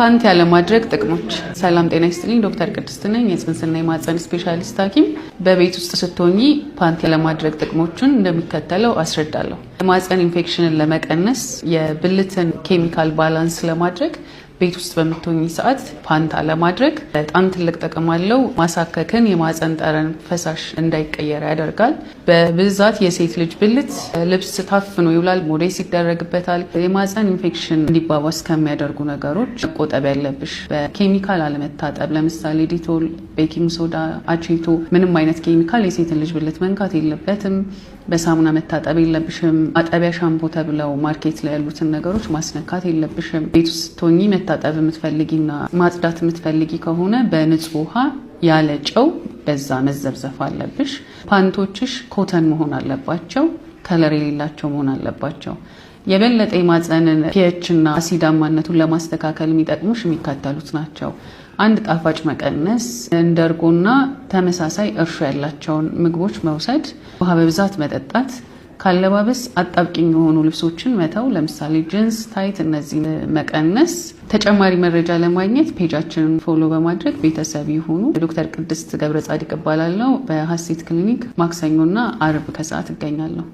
ፓንት ያለማድረግ ጥቅሞች። ሰላም ጤና ይስጥልኝ። ዶክተር ቅድስት ነኝ፣ የጽንስና የማህፀን ስፔሻሊስት ሐኪም። በቤት ውስጥ ስትሆኚ ፓንት ያለማድረግ ጥቅሞቹን እንደሚከተለው አስረዳለሁ። የማህፀን ኢንፌክሽንን ለመቀነስ፣ የብልትን chemical balance ለማድረግ ቤት ውስጥ በምትሆኚ ሰዓት ፓንት አለማድረግ በጣም ትልቅ ጥቅም አለው። ማሳከክን፣ የማህፀን ጠረን ፈሳሽ እንዳይቀየር ያደርጋል። በብዛት የሴት ልጅ ብልት ልብስ ታፍኖ ይውላል፣ ሞዴስ ይደረግበታል። የማህፀን ኢንፌክሽን እንዲባባስ ከሚያደርጉ ነገሮች መቆጠብ ያለብሽ በኬሚካል አለመታጠብ፣ ለምሳሌ ዲቶል፣ baking soda፣ አቼቶ፣ ምንም አይነት ኬሚካል የሴትን ልጅ ብልት መንካት የለበትም። በሳሙና መታጠብ የለብሽም። ማጠቢያ ሻምፖ ተብለው market ላይ ያሉትን ነገሮች ማስነካት የለብሽም። ቤት ውስጥ ስትሆኚ መታጠብ የምትፈልጊና ማጽዳት የምትፈልጊ ከሆነ በንጹህ ውሃ ያለ ጨው በዛ መዘፍዘፍ አለብሽ። ፓንቶችሽ cotton መሆን አለባቸው። Color የሌላቸው መሆን አለባቸው። የበለጠ የማህፀንን pH እና አሲዳማነቱን ለማስተካከል የሚጠቅሙሽ የሚከተሉት ናቸው። አንድ፣ ጣፋጭ መቀነስ፣ እንደ እርጎና ተመሳሳይ እርሾ ያላቸውን ምግቦች መውሰድ፣ ውሃ በብዛት መጠጣት፣ ካለባበስ አጣብቂኝ የሆኑ ልብሶችን መተው፣ ለምሳሌ ጅንስ፣ tight፣ እነዚህ መቀነስ። ተጨማሪ መረጃ ለማግኘት page ኣችንን follow በማድረግ ቤተሰብ ይሁኑ። ዶክተር ቅድስት ገብረ ጻዲቅ እባላለሁ። በሀሴት ክሊኒክ ማክሰኞና አርብ ከሰዓት እገኛለሁ።